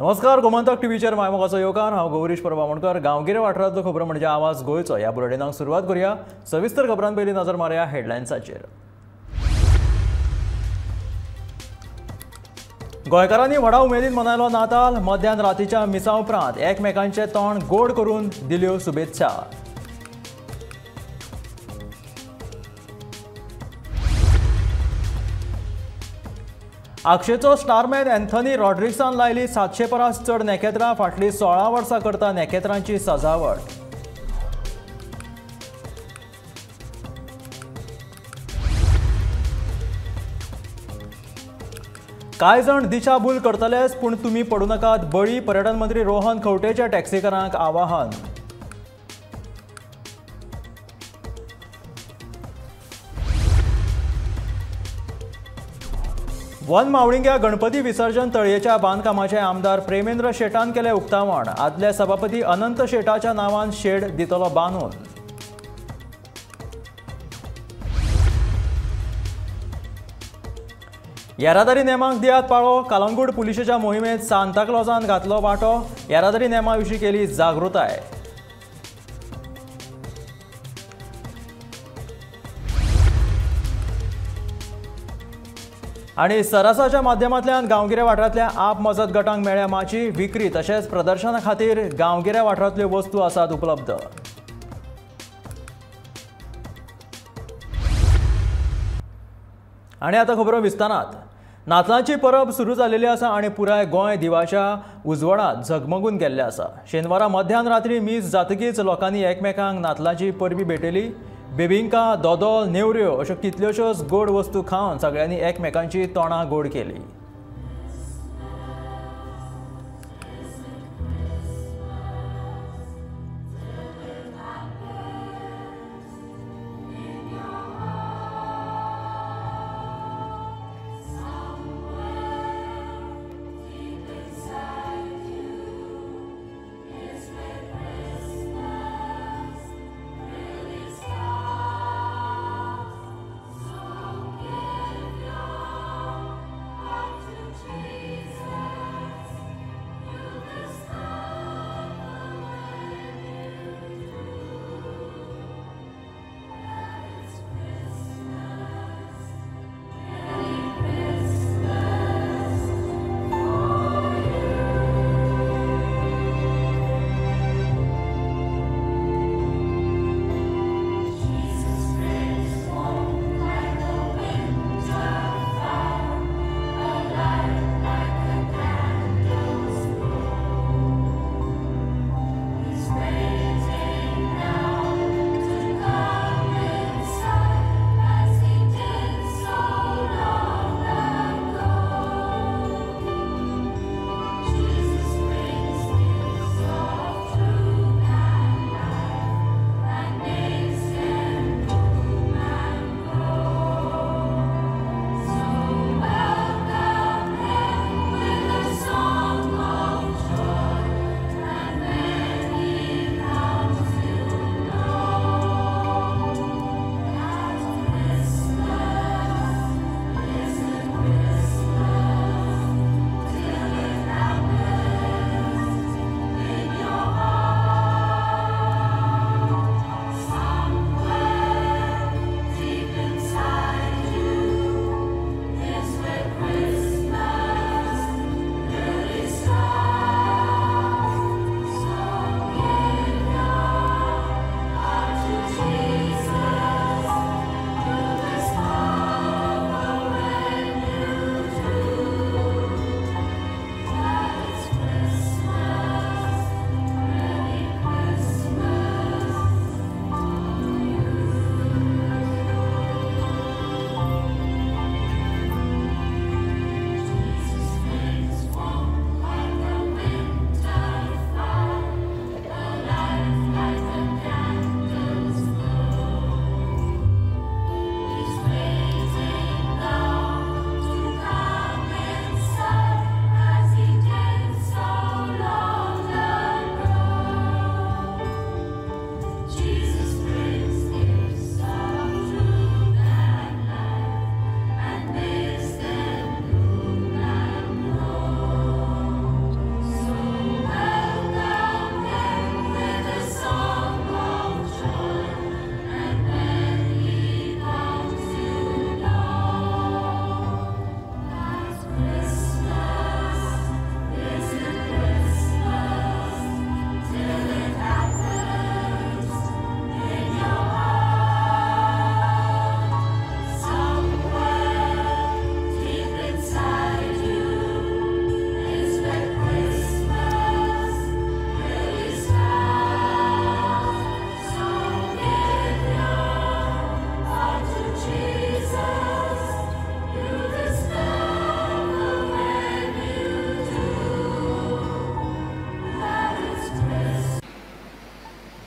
नमस्कार, गोमंतक टीव्हीचेर मायमोगाचो येवकार. हांव गौरीश परब आमोणकर. गांवगिरे वाठारांतलो खबरो म्हणजे आवाज गोंयचो. ह्या बुलेटिनाक सुरवात करूया. सविस्तर खबरां पयलीं नजर मारया हेडलायन्साचेर. गोंयकारांनी व्हडा उमेदीन मनयलो नाताल. मध्यान रातीच्या मिसा उपरांत एकमेकांचे तोंड गोड करून दिल्यो शुभेच्छा. आक्षेचो स्टारमॅन अँथनी रॉड्रिग्सान लायली 700 परस चड नेकेत्रां. फाटलीं 16 वर्सां करता नेकेत्रांची सजावट. कांय जाण दिशाभूल करतलेच, पूण तुमी पडूं नाकात बळी. पर्यटन मंत्री रोहन खंवटेच्या टॅक्सीकारांक आवाहन. वन मावळिंग्या गणपती विसर्जन तळयेच्या बांदकामाचे आमदार प्रेमेंद्र शेटान केलें उक्तावण. आदले सभापती अनंत शेटाच्या नांवान शेड दितलो बांदून. येरादारी नेमांक दियात पाळो. कालंगूट पुलिशेच्या मोहिमेंत सांताक्लॉजान घातलो वांटो. येरादारी नेमा विशीं केली जागृताय. आनी सरासाच्या माध्यमांतल्यान गांवगिऱ्या वाठारांतल्या आप मजत गटांक मेळ्ळ्या माची. विक्री तशेंच प्रदर्शना खातीर गांवगिऱ्या वाठारांतल्यो वस्तू आसात उपलब्ध. आनी आतां खबरो विस्तारात. नातलांची परब सुरू जाल्ली आसा आनी पुराय गोंय दिवाच्या उजवाडांत झगमगून गेल्लें आसा. शेनवारा मध्यान रात्री मीस जातकीच लोकांनी एकमेकांक नातलांची परबी भेटयली. बेबिंका, दोदोल, नेवऱ्यो अश्यो कितल्योश्योच गोड वस्तू खावन सगळ्यांनी एकमेकांची तोंडां गोड केली.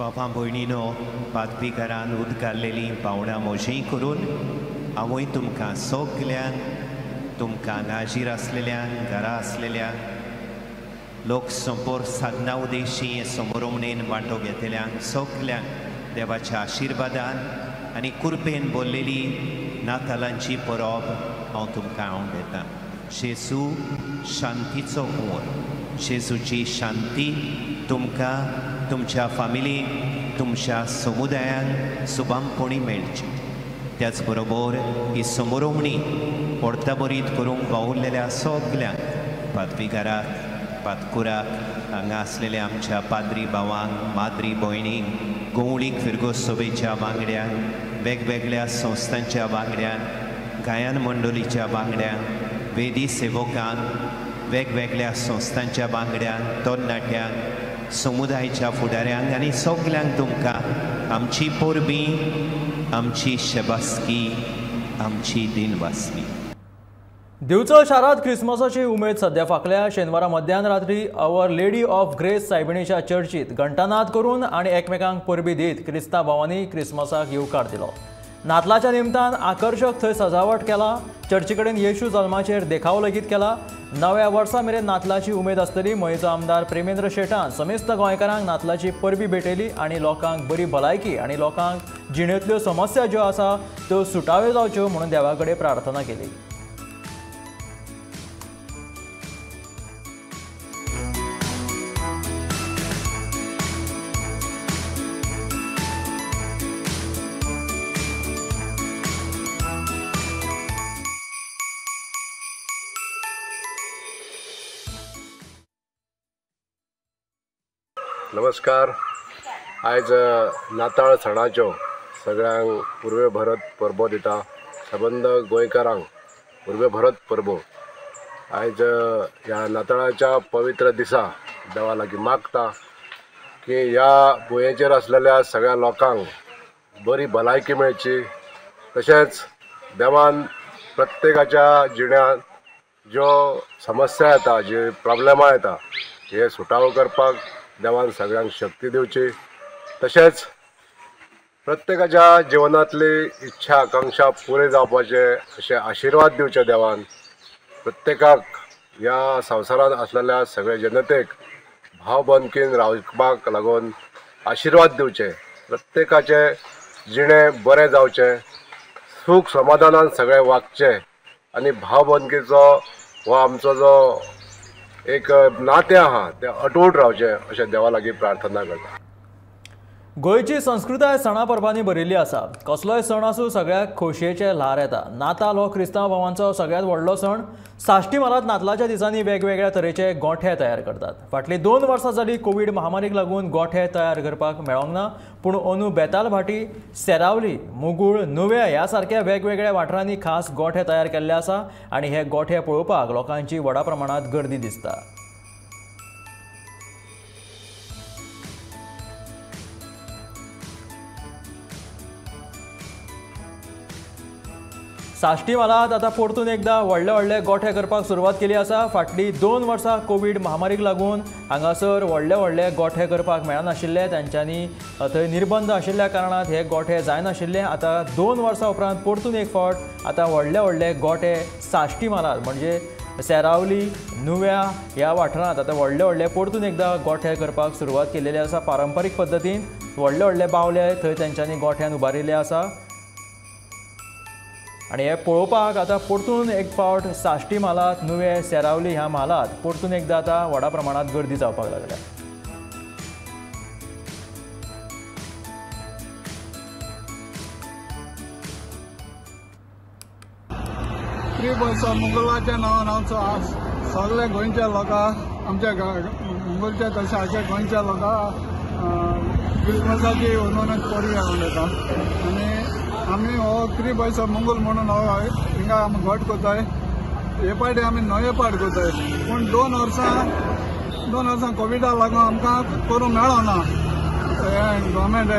बाबा भयणीनो, पादवीकारान उदकारलेली पावणां मोशी करून हांवूय तुमकां सगल्यांक, तुमकां हाजीर आसलेल्यांक, घरा आसलेल्यांक, लोक संपर्क साधना उदेशी समोरमणेन वांटो घेतल्यांक सगल्यांक देवाच्या आशिर्वादान आनी कृपेन बोल्लेली नातालांची परब हांव तुमकां हांव दितां। जेजू शांतीचो कुंवर, जेजूची शांती तुमकां, तुमच्या फामिलीक, तुमच्या समुदायांक सुबामपणी मेळची। त्याच बरोबर ही समोरमणी पोर्ताबरीत करूंक वावुरलेल्या सगल्यांक, पादवीकाराक, पादकुराक, हांगा आसलेल्या आमच्या पाद्री भावांक, माद्री भयणींक, गोवळीक फिरगोज सभेच्या वांगड्यांक, वेगवेगळ्या संस्थांच्या वांगड्यांक, गायन मंडळीच्या वांगड्यांक, वेदी सेवकांक, वेगवेगळ्या संस्थांच्या वांगड्यांक, तरणाट्यांक, समुदायाच्या फुडाऱ्यांक आनी सगल्यांक तुमकां आमची परबी, आमची शबासकी, आमची दिनवासनी। दिवचल शारांत क्रिसमसाची उमेद सध्या फाकल्या। शेनवारा मध्यान रात्री our lady of grace सायबिणीच्या चर्चीत घंटानाद करून आनी एकमेकांक परबी दीत क्रिस्तांव भावांनी क्रिसमसाक येवकार दिलो। नातलाच्या निमतान आकर्शक थंय सजावट केला। चर्ची कडेन येशू जल्माचेर देखाव लेगीत केला। नव्या वर्सा मेरेन नातलाची उमेद आसतली। मयेचो आमदार प्रेमेंद्र शेटान समेस्त गोंयकारांक नातलाची परबी भेटयली आनी लोकांक बरी भलायकी आनी लोकांक जिणेंतल्यो समस्या ज्यो आसा त्यो सुटाव्यो जावच्यो म्हणून देवा कडेन प्रार्थना केली। नमस्कार। आयज नाताळ सणाच्यो सगळ्यांक पुर्वे भरत परबो दिता। सबंद गोंयकारांक पुर्वे भरत परबो। आयज ह्या नाताळाच्या पवित्र दिसा देवा लागीं मागता की ह्या भुंयेचेर आसलेल्या सगळ्या लोकांक बरी भलायकी मेळची, तशेंच देवान प्रत्येकाच्या जिण्यांत ज्यो समस्या येता, जी प्रॉब्लेमां येता, हे सुटावो करपाक देवान सगळ्यांक शक्ती दिवची। तशेंच प्रत्येकाच्या जिवनांतली इच्छा आकांक्षा पुरे जावपाचे अशे आशिर्वाद दिवचे देवान। प्रत्येकाक ह्या संवसारांत आसलेल्या सगळे जनतेक भावबंदकीन रावपाक लागून आशिर्वाद दिवचे। प्रत्येकाचे जिणें बरें जावचें, सूख समाधानान सगळे वागचें आनी भावबंदकीचो हो आमचो जो एक नातें आहा तें अटूट रावचें अशें देवा लागीं प्रार्थना करता। गोंयची संस्कृताय सणा परबांनी भरिल्ली आसा। कसलोय सण आसूं सगळ्याक खोशयेचे ल्हार येता। नाताल हो क्रिस्तांव भावांचो सगळ्यांत व्हडलो सण। साश्टी म्हालांत नातलाच्या दिसांनी वेगवेगळ्या तरेचे गोठे तयार करतात। फाटलीं 2 वर्सां जाली कोवीड महामारीक लागून गोठे तयार करपाक मेळोंक ना, पूण अंदू बेतालभाटी, सेरावली, मुगूळ, नुवें ह्या सारक्या वेगवेगळ्या वाठारांनी खास गोठे तयार केल्ले आसा आनी हे गोठे पळोवपाक लोकांची व्हडा प्रमाणांत गर्दी दिसता। साश्टी म्हालांत आतां परतून एकदां व्हडले व्हडले गोठे करपाक सुरवात केली आसा। फाटलीं 2 वर्सां कोवीड महामारीक लागून हांगासर व्हडले व्हडले गोठे करपाक मेळनाशिल्ले, तांच्यांनी थंय निर्बंध आशिल्ल्या कारणान हे गोठे जायनाशिल्ले। आतां 2 वर्सां उपरांत परतून एक फावट आतां व्हडले व्हडले गोठे साश्टी म्हालांत म्हणजे सेरावली, नुव्या ह्या वाठारांत आतां व्हडले व्हडले परतून एकदां गोठे करपाक सुरवात केलेली आसा। पारंपारीक पद्दतीन व्हडले व्हडले बावले थंय तांच्यांनी गोठ्यान उबारिल्ले आसा आनी हे पळोवपाक आतां परतून एक फावट साश्टी म्हालांत, नुवें, सेरावली ह्या म्हालांत परतून एकदां आतां व्हडा प्रमाणांत गर्दी जावपाक लागल्या। थ्री वर्सां मुंगलाच्या नांवान हांव सगल्या गोंयच्या लोकांक, आमच्या मुंगलच्या तशें आमच्या गोंयच्या लोकांक क्रिसमसाची अंदूनच परबी हांव दिता। आनी आमी हो थ्री बॉयस मंगल म्हणून हो हिंगा आमी घट करताय। हे पाटी आमी नवे पाट करताय, पूण 2 वर्सां कोविडा लागून आमकां करूंक मेळना गव्हर्मेंट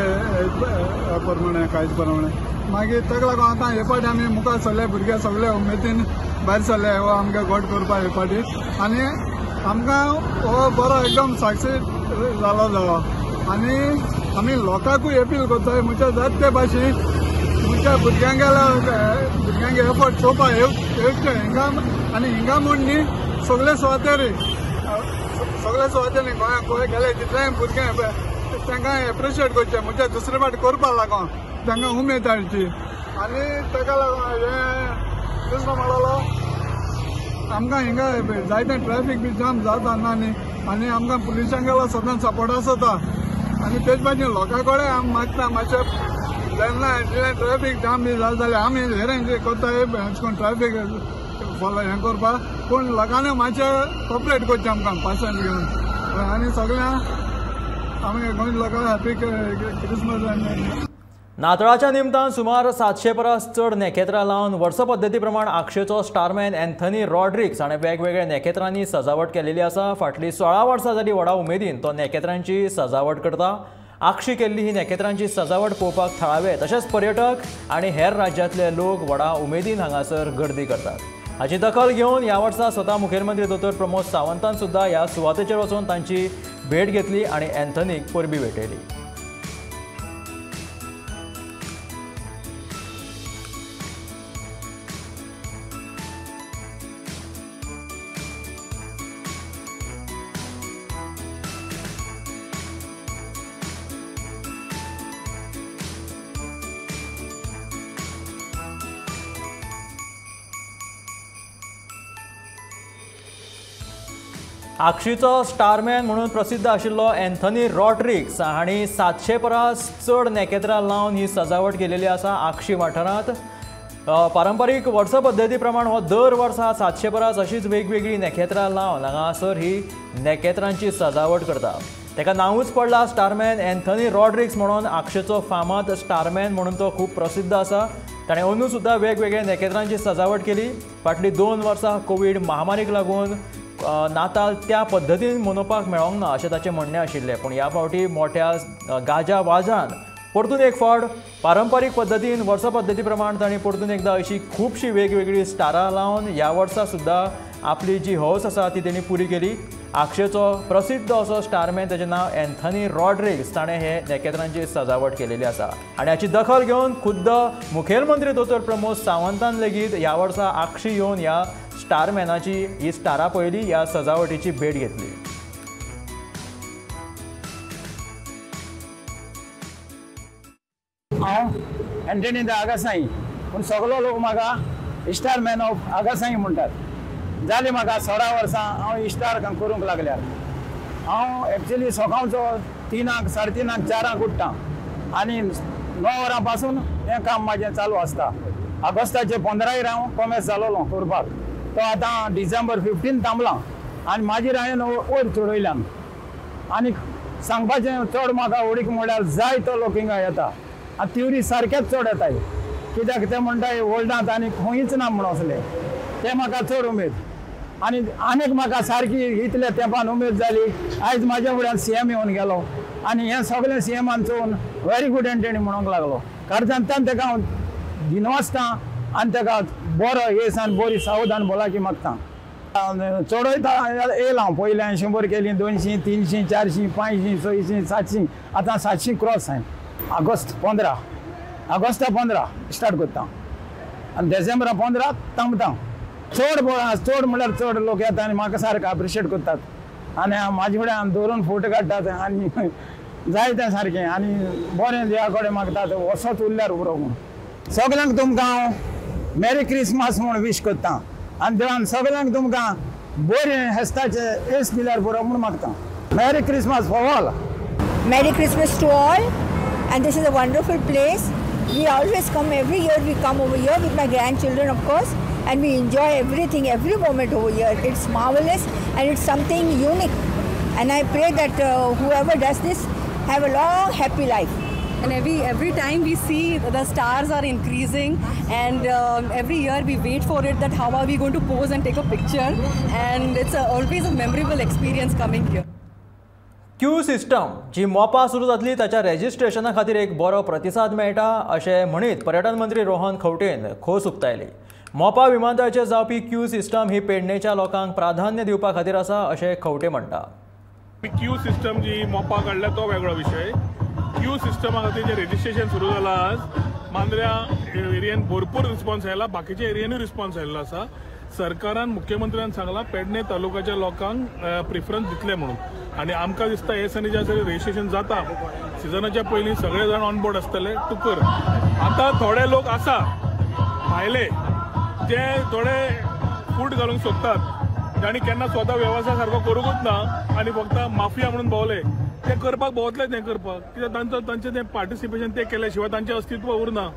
प्रमाणे कांयच प्रमाणे। मागीर ताका लागून आतां हे पाटी आमी मुखार सरले, भुरगे सगळे उमेदीन भायर सरले हो आमकां घट करपाक हे पाटी। आनी आमकां हो बरो एकदम सक्सेस जालो जालो आनी आमी लोकांकूय अपील करताय म्हणजे जात ते भाशेन म्हणजे भुरग्यांक एफर्ट चोवपा येवचें हिंगा आनी हिंगा म्हूण न्ही सगळे सुवातेर गोंयांत गोंय गेले तितलेय भुरगें तांकां एप्रिशिएट करचें म्हणजे दुसरे फावट करपाक लागून तांकां उमेद हाडची आनी ताका लागून हें दुसरो म्हणलो आमकां हिंगा जायते ट्रॅफिक बी जाम जाता ना न्ही आनी आमकां पुलिसांक सदांच सपोर्ट आसता आनी तेच भाशेन लोकां कडेन आमी मागता मातशें जेन्ना ट्रॅफिक जाम बी जालें जाल्यार आमी हेरेंज करता अशें ट्रॅफिक फॉलो हें करपाक पूण लोकांनी मातशें कॉपरेट करचें आमकां पाशेन घेवन आनी सगळ्यांक आमी गोंय लोकांक हॅपी क्रिसमस. नातळाच्या निमतान सुमार 700 परस चड नेखेत्रां लावन वर्स पद्दती प्रमाण आक्षेचो स्टारमॅन एन्थनी रॉड्रिक्स हाणें वेगवेगळ्या नेखेत्रांनी सजावट केलेली आसा. फाटलीं 16 वर्सां जाली व्हडा उमेदीन तो नेखेत्रांची सजावट करता. आक्षी केल्ली ही नेखेत्रांची सजावट पळोवपाक थळावे तशेंच पर्यटक आनी हेर राज्यांतले लोक व्हडा उमेदीन हांगासर गर्दी करतात. हाची दखल घेवन ह्या वर्सा स्वता मुखेलमंत्री दोतोर प्रमोद सावंतान सुद्दां ह्या सुवातेचेर वचून तांची भेट घेतली आनी एन्थनीक परबी भेटयली. आक्षीचो स्टारमॅन म्हणून प्रसिद्ध आशिल्लो एन्थनी रॉड्रिक्स हांणी 700 परस चड नेखेत्रां लावन ही सजावट केलेली आसा. आक्षी वाठारांत पारंपारीक वर्स पद्दती प्रमाण हो दर वर्सा 700 परस अशीच वेगवेगळीं नेखेत्रां लावन हांगासर ही नेखेत्रांची सजावट करता. ताका नांवूच पडला स्टारमॅन एन्थनी रॉड्रिक्स म्हणून. आक्षेचो फामाद स्टारमॅन म्हणून तो खूब प्रसिद्ध आसा. ताणें अंदू सुद्दां वेगवेगळ्या नेखेत्रांची सजावट केली. फाटलीं 2 वर्सां कोवीड महामारीक लागून नाताल त्या पद्दतीन मनोवपाक मेळोंक ना अशें ताचें म्हणणें आशिल्लें. पूण ह्या फावटी मोठ्या गाजा वाजान परतून एक फावट पारंपारीक पद्दतीन वर्स पद्दती प्रमाण तांणी परतून एकदां अशी खुबशीं वेगवेगळीं स्टारां लावन ह्या वर्सा सुद्दां आपली जी हौस आसा ती तेणी पुरी केली. आक्षेचो प्रसिद्ध असो स्टारमॅन ताचें नांव एन्थनी रॉड्रिक्स ताणें हे नेखेत्रांची सजावट केलेली आसा आनी हाची दखल घेवन खुद्द मुखेलमंत्री दोतोर प्रमोद सावंतान लेगीत ह्या वर्सा आक्षी येवन ह्या स्टारमॅनाची ही स्टारां पळयली, ह्या सजावटीची भेट घेतली. हांव एन्थनी the आगासाई पूण सगलो लोक म्हाका स्टारमॅन ऑफ आगासाई म्हणटात. जाली म्हाका 16 वर्सां हांव स्टार करूंक लागल्यार. हांव एक्चुली सकाळचो 3 साडे 3 4 उठ्ठा आनी 9 वरां पासून हें काम म्हाजें चालू आसता. ऑगस्टाचे 15 हांव कॉमेस जालोलो करपाक, तो आतां डिसेंबर 15 थांबला आनी मागीर हांवें वयर चडयल्यान. आनी सांगपाचें चड म्हाका उडीक म्हळ्यार जाय तो लोक हिंगा येता आनी ट्युरिस्ट सारकेच चड येताय कित्याक ते म्हणटा वर्ल्डांत आनी खंयच ना म्हूण असले ते म्हाका चड उमेद. आनी आनीक म्हाका सारकी इतल्या तेंपान उमेद जाली आयज म्हाज्या फुड्यान सी एम येवन गेलो आनी हें सगळें सी एमान चोवन व्हेरी गूड एन्थनी म्हणूंक लागलो. कारण ताका हांव दिनवासता आनी ताका बरो येस आनी बरी सावधान भलायकी मागता. चडयता येयला हांव पयलीं हांवें 100 केली, 200, 300, 400, 500, 600, 700, आतां 700 क्रॉस हांवें. ऑगस्ट 15 ऑगस्टा 15 स्टार्ट करता आनी डिसेंबरा 15 थांबता. चड बरो चड म्हणल्यार चड लोक येता आनी म्हाका सारके एप्रिशिएट करतात आनी म्हाजे फुड्यान दवरून फोटो काडटात आनी जाय तें सारकें आनी बरें देवा कडेन मागतात असोच उरल्यार पुरो म्हूण. सगल्यांक तुमकां हांव मॅरी क्रिसमस म्हूण वीश करता आनी देवान सगल्यांक तुमकां बरें हेस्ताचें येस दिल्यार पुरो म्हूण मागता. Merry Christmas for all. Merry Christmas to all and this is a wonderful place. We always come every year. We come over here with my grandchildren, of course, and we enjoy everything, every moment over here. It's marvelous and it's something unique. And I pray that whoever does this have a long, happy life. And every time we see the stars are increasing, and every year we wait for it, that how are we going to pose and take a picture, and it's always a memorable experience coming here. Q system जी मोपा सुरू जातली ताच्या रेजिस्ट्रेशना खातीर एक बरो प्रतिसाद मेळटा अशें म्हणीत पर्यटन मंत्री रोहन खंवटेन खोस उक्तायली. मोपा विमानतळाचेर जावपी क्यू सिस्टम ही पेडणेच्या लोकांक प्राधान्य दिवपा खातीर आसा अशें खंवटे म्हणटा. क्यू सिस्टम जी मोपा काडल्या तो वेगळो विशय. क्यू सिस्टमा खातीर जें रेजिस्ट्रेशन सुरू जालां आज मांद्र्या एरियेन भरपूर रिस्पॉन्स आयला, बाकीच्या एरियेनूय रिस्पॉन्स आयिल्लो आसा. सरकारान मुख्यमंत्र्यान सांगलां पेडणे तालुक्याच्या लोकांक प्रिफरन्स दितले म्हणून आनी आमकां दिसता हे दिसांनी जे आसा रेजिस्ट्रेशन जाता सिजनाच्या पयलीं सगळे जाण ऑन बोर्ड आसतले टू कर. आतां थोडे लोक आसा भायले जे थोडे फूट घालूंक सोदतात, जांणी केन्ना स्वता वेवसाय सारको करूंकूच ना आनी फक्त माफिया म्हणून भोंवले, ते करपाक भोंवतले तें करपाक कित्याक तांचो तांचें तें पार्टिसिपेशन तें केल्या शिवाय तांचें अस्तित्व उरना.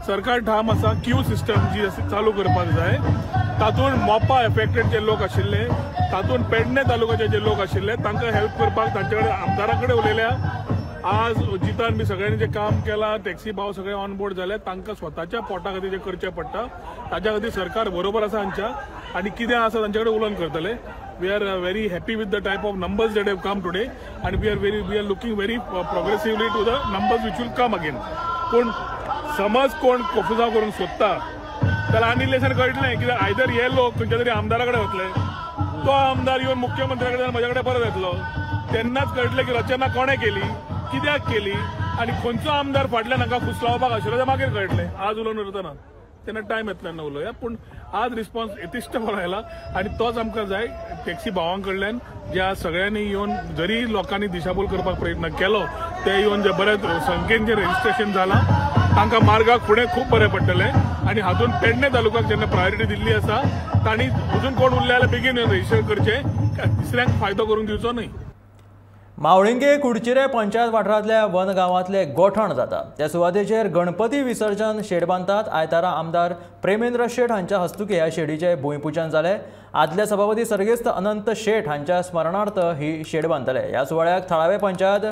सरकार ठाम आसा क्यू सिस्टम जी आसा चालू करपाक जाय, तातूंत मोपा एफेक्टेड जे लोक आशिल्ले, तातूंत पेडणे तालुक्याचे जे लोक आशिल्ले तांकां हेल्प करपाक तांचे कडेन आमदारा कडेन उलयल्या. आज जितान बी सगळ्यांनी जें काम केलां, टॅक्सी भाव सगळे ऑन बोर्ड जाले, तांकां स्वताच्या पोटा खातीर जें करचें पडटा ताच्या खातीर सरकार बरोबर आसा हांच्या आनी कितें आसा तांचे कडेन उलोवन करतले. We are very happy with the type of numbers that have come today and we are looking very progressively to the numbers which will come again. पूण समज कोण कोफुजांव करूंक सोदता जाल्यार आनी इल्लें कळटलें कित्याक आयदर हे लोक खंयच्या तरी आमदारा कडेन वतले, तो आमदार येवन मुख्यमंत्र्या कडेन म्हज्या कडेन परत येतलो, तेन्नाच कळटलें की रचना कोणें केली, कित्याक केली आनी खंयचो आमदार फाटल्यान हांकां फुसलावपाक आशिल्लो तें मागीर कळटलें. आज उलोवन उरतना तेन्ना टायम येतलो तेन्ना उलोवया, पूण आज रिस्पॉन्स येतिश्ट बरो आयला आनी तोच आमकां जाय. टॅक्सी भावां कडल्यान ज्या सगळ्यांनी येवन जरी लोकांनी दिशाभूल करपाक प्रयत्न केलो ते येवन जे बऱ्या संख्येन जे रजिस्ट्रेशन जालां तांकां मार्गाक फुडें खूब बरें पडटलें आनी हातूंत पेडणे तालुक्याक जेन्ना प्रायोरिटी दिल्ली आसा तांणी अजून कोण उरले जाल्यार बेगीन येवन रजिस्टर करचें, तिसऱ्यांक फायदो करून दिवचो न्हय. मावळिंगे कुडचिरे पंचायत वाठारांतल्या वन गांवांतले गोठण जाता त्या सुवातेचेर गणपती विसर्जन शेड बांदतात. आयतारा आमदार प्रेमेंद्र शेट हांच्या हस्तुकीं ह्या शेडीचें भूंयपुजन जालें. आदले सभापती सर्गेस्त अनंत शेट हांच्या स्मरणार्थ ही शेड बांदतले. ह्या सुवाळ्याक थळावे पंचायत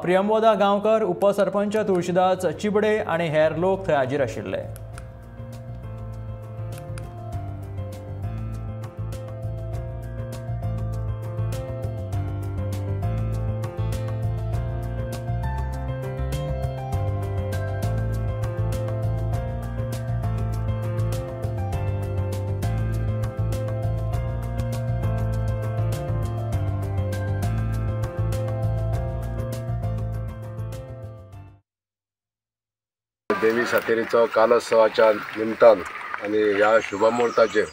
प्रियमवदा गांवकर, उपसरपंच तुळशीदास चिबडे आनी हेर लोक थंय हाजीर आशिल्ले. देवी सातेरीचो कालोत्सवाच्या निमतान आनी ह्या शुभमुहूर्ताचेर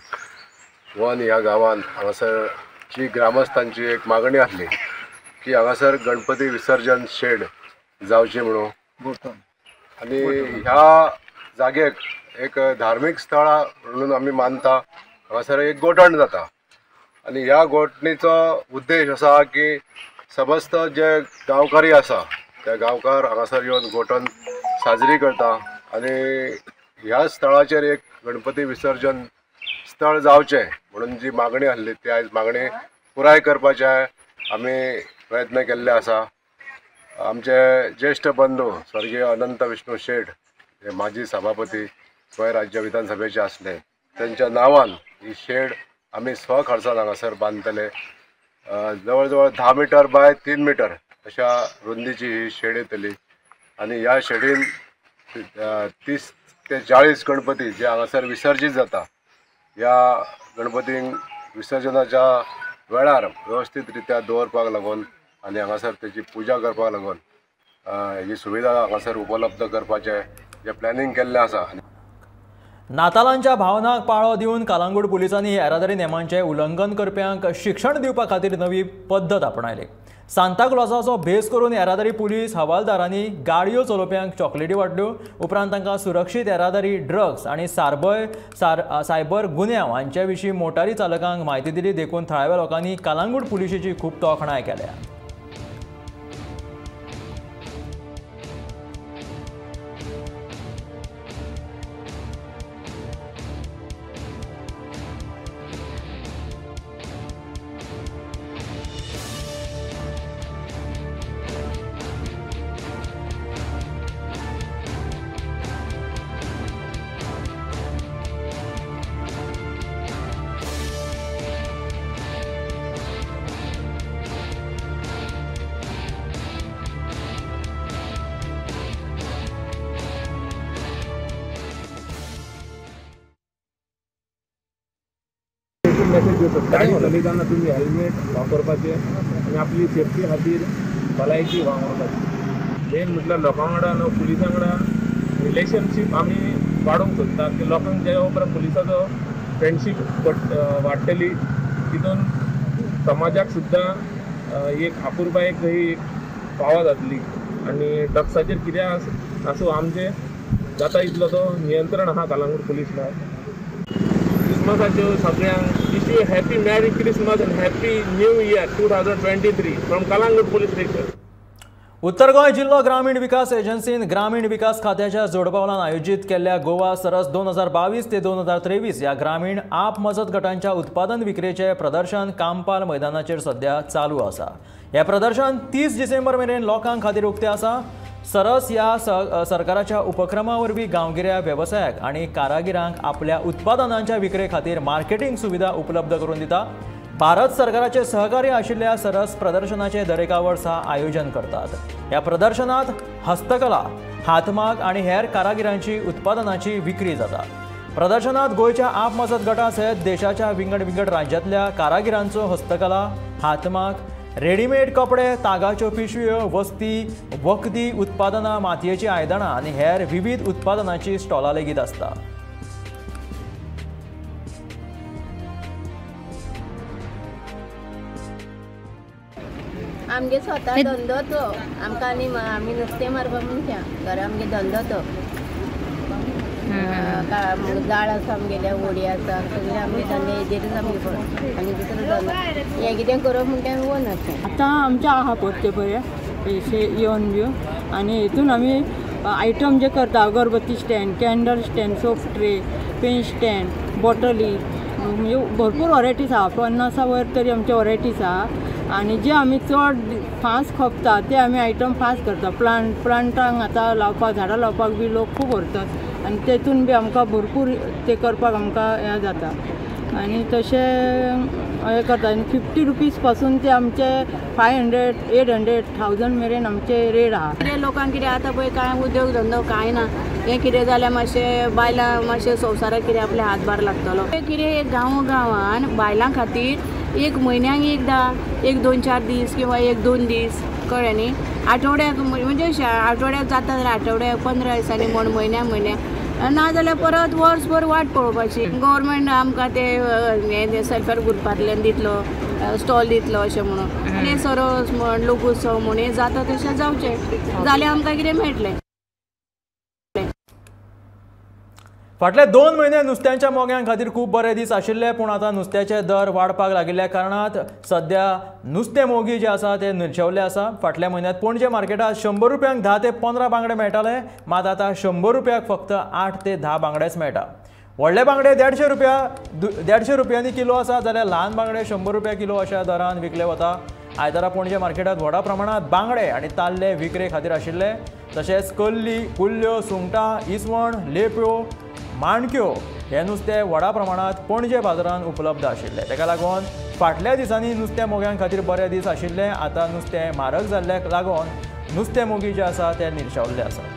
वन ह्या गांवान हांगासर जी ग्रामस्थांची एक मागणी आसली की हांगासर गणपती विसर्जन शेड जावची म्हणून आनी ह्या जागेक एक धार्मीक स्थळां म्हणून आमी मानता. हांगासर एक गोठण जाता आनी ह्या गोठणीचो उद्देश आसा की समस्त जे गांवकारी आसा त्या गांवकार हांगासर येवन गोठण साजरी करता आनी ह्या स्थळाचेर एक गणपती विसर्जन स्थळ जावचें म्हणून जी मागणी आसली ती आयज मागणी पुराय करपाचे आमी प्रयत्न केल्ले आसा. आमचे ज्येश्ठ बंधू स्वर्गीय अनंत विष्णू शेट हे माजी सभापती गोंय राज्य विधानसभेचे आसले, तेंच्या नांवान ही शेड आमी स्वखर्चान हांगासर बांदतले. जवळ जवळ 10 मिटर बाय 3 मिटर अशा रुंदीची ही शेड येतली आनी ह्या शेडीन 30 ते 40 गणपती जे हांगासर विसर्जीत जाता ह्या गणपतींक विसर्जनाच्या वेळार वेवस्थीत रित्या दवरपाक लागून आनी हांगासर तेची पुजा करपाक लागून ही सुविधा हांगासर उपलब्ध करपाचें जें प्लॅनिंग केल्लें आसा. नातालांच्या भावनाक पाळो दिवन कालांगूट पुलिसांनी येरादारी नेमांचें उल्लंघन करप्यांक शिक्षण दिवपा खातीर नवी पद्दत आपणायली. सांताक्लॉसाचो भेस करून येरादारी पुलीस हवालदारांनी गाडयो चलोवप्यांक चॉकलेटी वांटल्यो. उपरांत तांकां सुरक्षीत येरादारी, ड्रग्स आनी सायबर गुन्यांव हांचे विशीं मोटारी चालकांक म्हायती दिली. देखून थळाव्या लोकांनी कालांगूट पुलिशेची खूब तोखणाय केल्या. गाडी चलयतना तुमी हेल्मेट वापरपाचें आनी आपली सेफ्टी खातीर भलायकी वापरपाची. मेन म्हटल्यार लोकां वांगडा न्हू पुलिसां वांगडा रिलेशनशीप आमी वाडोवंक सोदता की लोकांक ज्या उपरांत पुलिसाचो फ्रेंडशीप वाडटली तितून समाजाक सुद्दां एक अपुरबायेक ही एक पावा जातली आनी ड्रग्साचेर कितें आसूं आमचें जाता इतलो तो नियंत्रण आहा कलंगूट पुलीस म्हळ्यार. क्रिसमसाच्यो सगळ्यांक wish you happy merry Christmas and happy new year 2023 from Calangute police station. उत्तर गोंय जिल्लो ग्रामीण विकास एजन्सीन ग्रामीण विकास खात्याच्या जोडपावलान आयोजीत केल्ल्या गोवा सरस 2022 ते 2023 ह्या ग्रामीण आप मजत गटांच्या उत्पादन विक्रेचें प्रदर्शन कांपाल मैदानाचेर सध्या चालू आसा. हें प्रदर्शन 30 डिसेंबर मेरेन लोकां खातीर उक्तें आसा. सरस ह्या सरकाराच्या उपक्रमा वरवीं गांवगिऱ्या वेवसायाक आनी कारागिरांक आपल्या उत्पादनांच्या विक्रे खातीर मार्केटींग सुविधा उपलब्ध करून दिता. भारत सरकाराचे सहकार्य आशिल्ल्या सरस प्रदर्शनाचे दरेका वर्सा आयोजन करतात. ह्या प्रदर्शनात हस्तकला, हातमाग आनी हेर कारागिरांची उत्पादनाची विक्री जाता. प्रदर्शनात गोंयच्या आप मजत गटा सयत देशाच्या विंगड विंगड राज्यांतल्या कारागिरांचो हस्तकला, हातमाग, रेडीमेड कपडे, तागाच्यो पिशव्यो, वस्ती, वखदी उत्पादनां, मातयेचीं आयदनां आनी हेर विविध उत्पादनांची स्टॉलां लेगीत आसता. आमगे स्वता धंदो तो आमकां आनी आमी नुस्तें मारपा मनशां घरा आमगे धंदो तो जाळ आसा आमगेले, होडी आसा, सगळे आमगे धंदे हेजेरूच आमगे पळय आनी दुसरो धंदो हें कितें करप म्हणटा आमी वनाशें. आतां आमचें आहा परते बरें येवन बिवन आनी हेतून आमी आयटम जे करता अगरबत्ती stand, candle stand, soap tray, pen stand, बॉटली, म्हणजे भरपूर वरायटीज आहा. 50 वयर तरी आमचे वरायटीज आहा आनी जे आमी चड फास्ट खपता ते आमी आयटम फास्ट करता. प्लांटांक आतां लावपाक, झाडां लावपाक बी लोक खूब व्हरतात आनी तेतून बी आमकां भरपूर ते करपाक आमकां हें जाता आनी तशें हें करता. आनी 50 रुपीज पासून ते आमचे 500, 800, 1000 मेरेन आमचे रेट आहा. कितें लोकांक कितें आतां पळय कांय उद्योग धंदो कांय ना, हें कितें जाल्यार मातशें बायलां मातशें संवसाराक कितें आपले हातभार लागतलो. कितें एक गांव गांवान बायलां खातीर एक म्हयन्याक एकदां एक 2-4 दीस किंवा 1-2 दीस कळ्ळें न्ही, आठवड्याक म्हणजे आठवड्याक जाता जाल्यार आठवड्याक 15 दिसांनी म्हण म्हयन्या म्हयन्याक, नाजाल्यार परत वर्सभर वाट पळोवपाची. गव्हर्मेंट आमकां ते हें सेल्फ हेल्प ग्रुपांतल्यान दितलो, स्टॉल दितलो अशें म्हणून आनी सरस म्हण लोकोत्सव म्हण हें जाता तशें जावचें जाल्यार आमकां कितें मेळटलें. फाटले 2 म्हयने नुस्त्यांच्या मोग्यां खातीर खूब बरे दीस आशिल्ले, पूण आतां नुस्त्याचे दर वाडपाक लागिल्ल्या कारणात सध्या नुस्तें मोगी जे आसा ते निर्शेवल्ले आसा. फाटल्या म्हयन्यांत पणजे मार्केटात 100 रुपयांक 10 ते 15 बांगडे मेळटाले, मात आतां 100 रुपयाक फक्त 8 ते 10 बांगडेच मेळटा. व्हडले बांगडे 150 रुपयांनी किलो आसा, जाल्यार ल्हान बांगडे 100 रुपया किलो अशा दरान विकले वता. आयतारा पणजे मार्केटात व्हडा प्रमाणात बांगडे आनी ताल्ले विक्रे खातीर आशिल्ले, तशेंच कल्ली, कुल्ल्यो, सुंगटां, इसवण, लेप्यो, माणक्यो हे नुस्तें व्हडा प्रमाणात पणजे बाजारांत उपलब्ध आशिल्लें. ताका लागून फाटल्या दिसांनी नुस्तें मोग्यां खातीर बरे दीस आशिल्ले. आतां नुस्तें म्हारग जाल्ल्याक लागून नुस्तें मोगी जे आसा ते निर्शेवल्ले आसा.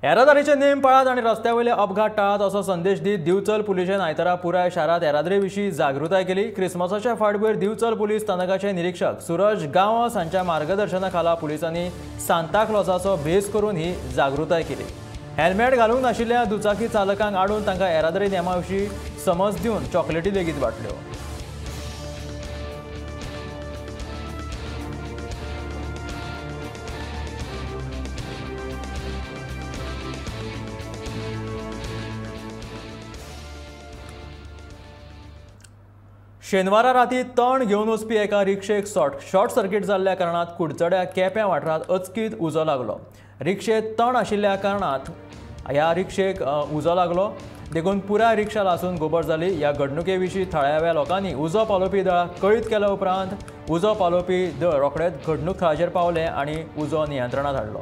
येरादारीचे नेम पाळात आनी रस्त्या वयले अपघात टाळात असो संदेश दीत दिवचल पुलिशेन आयतारा पुराय शारांत येरादारी विशीं जागृताय केली. क्रिसमसाच्या फाटभुंयेर दिवचल पुलीस स्थानकाचे निरीक्षक सुरज गांवस हांच्या मार्गदर्शना खाला पुलिसांनी सांताक्लॉसाचो भेस करून ही जागृताय केली. हेल्मेट घालूंक नाशिल्ल्या दुचाकी चालकांक आडून तांकां येरादारी नेमा विशीं समज दिवन चॉकलेटी लेगीत वांटल्यो. शेनवारा राती तण घेवन वचपी एका रिक्षेक शॉर्ट सर्किट जाल्ल्या कारणात कुडचड्या केप्यां वाठारांत अचकीत उजो लागलो. रिक्षेत तण आशिल्ल्या कारणात ह्या रिक्षेक उजो लागलो. देखून पुराय रिक्षा लासून गोबर जाली. ह्या घडणुके विशीं थळाव्या लोकांनी उजो पालोवपी दळाक कळीत केल्या उपरांत उजो पालोवपी दळ रोखडेच घडणूक थळाचेर पावले आनी उजो नियंत्रणांत हाडलो.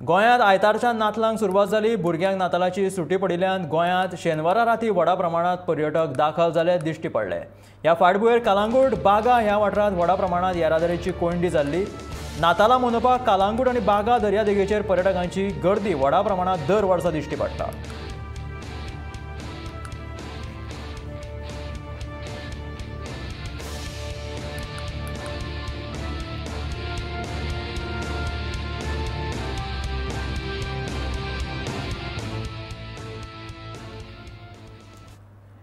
गोंयांत आयतारच्या नातलांक सुरवात जाली. भुरग्यांक नातालाची सुटी पडिल्ल्यान गोंयांत शेनवारा राती व्हडा प्रमाणांत पर्यटक दाखल जाले दिश्टी पडले. ह्या फाटभुंयेर कालांगूट बागा ह्या वाठारांत व्हडा प्रमाणांत येरादारीची कोंयडी जाल्ली. नातालां मनोवपाक कालांगूट आनी बागा दर्यादेगेचेर पर्यटकांची गर्दी व्हडा प्रमाणांत दर वर्सा दिश्टी पडटा.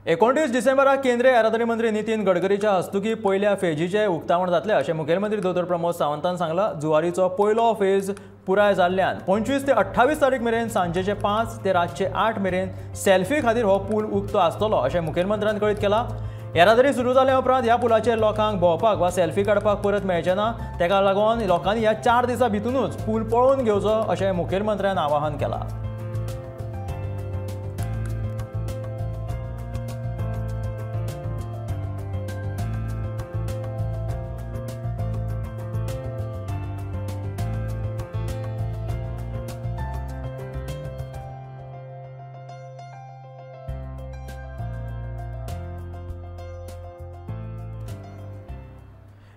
एकोणतीस डिसेंबराक केंद्रीय येरादारी मंत्री नितीन गडकरीच्या हस्तुकी पयल्या फेजीचें उक्तावण जातलें अशें मुखेलमंत्री दोतोर प्रमोद सावंतान सांगलां. जुवारीचो पयलो फेज पुराय जाल्ल्यान 25 ते 28 तारीख मेरेन सांजेचे 5 ते रातचे 8 मेरेन सेल्फी खातीर हो पूल उक्तो आसतलो अशें मुखेलमंत्र्यान कळीत केलां. येरादारी सुरू जाल्या उपरांत ह्या पुलाचेर लोकांक भोंवपाक वा सेल्फी काडपाक परत मेळचें ना. ताका लागून लोकांनी ह्या 4 दिसां भितरूच पूल पळोवन घेवचो अशें मुखेलमंत्र्यान आवाहन केलां.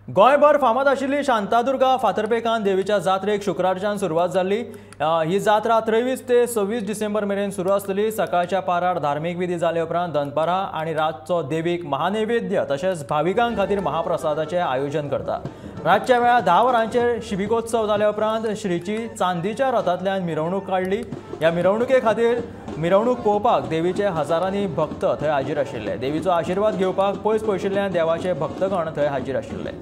गोंयभर फामाद आशिल्ली शांतादुर्गा फातर्पेकान देवीच्या जात्रेक शुक्रारच्यान सुरवात जाल्ली. ही जात्रा 23 ते 26 डिसेंबर मेरेन सुरू आसतली. सकाळच्या पारार धार्मीक विधी जाले उपरांत दनपारां आनी रातचो देवीक महानैवेद्य तशेंच भाविकां खातीर महाप्रसादाचें आयोजन करता. रातच्या वेळार 10 वरांचेर शिबिकोत्सव जाल्या उपरांत श्रीची चांदीच्या रथांतल्यान मिरवणूक काडली. ह्या मिरवणुके खातीर मिरवणूक पळोवपाक देवीचे हजारांनी भक्त थंय हाजीर आशिल्ले. देवीचो आशिर्वाद घेवपाक पयस पयशिल्ल्यान देवाचे भक्तगण थंय हाजीर आशिल्ले.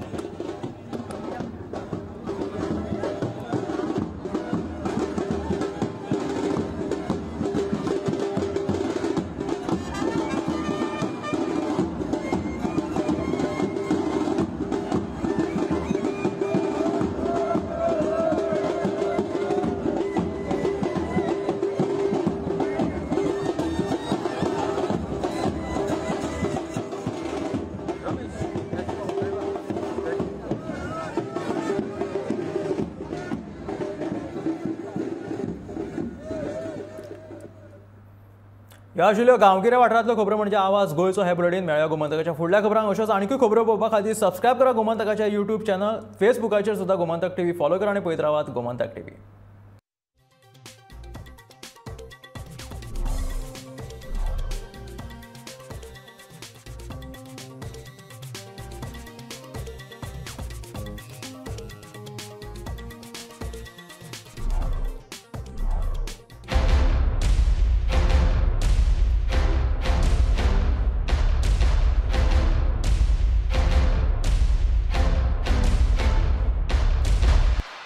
ह्यो आशिल्ल्यो गांवगिऱ्या वाठारांतल्यो खबरो म्हणजे आवाज गोंयचो हे बुलेटीन. मेळया गोमंतकाच्या फुडल्या खबरांक. अश्योच आनीकूय खबरो पळोवपा खातीर सबस्क्रायब करा गोमंतकाच्या यूट्यूब चॅनल, फेसबुकाचेर सुद्दां गोमंतक टीव्ही फॉलो करा आनी पळयत रावात गोमंतक टीव्ही.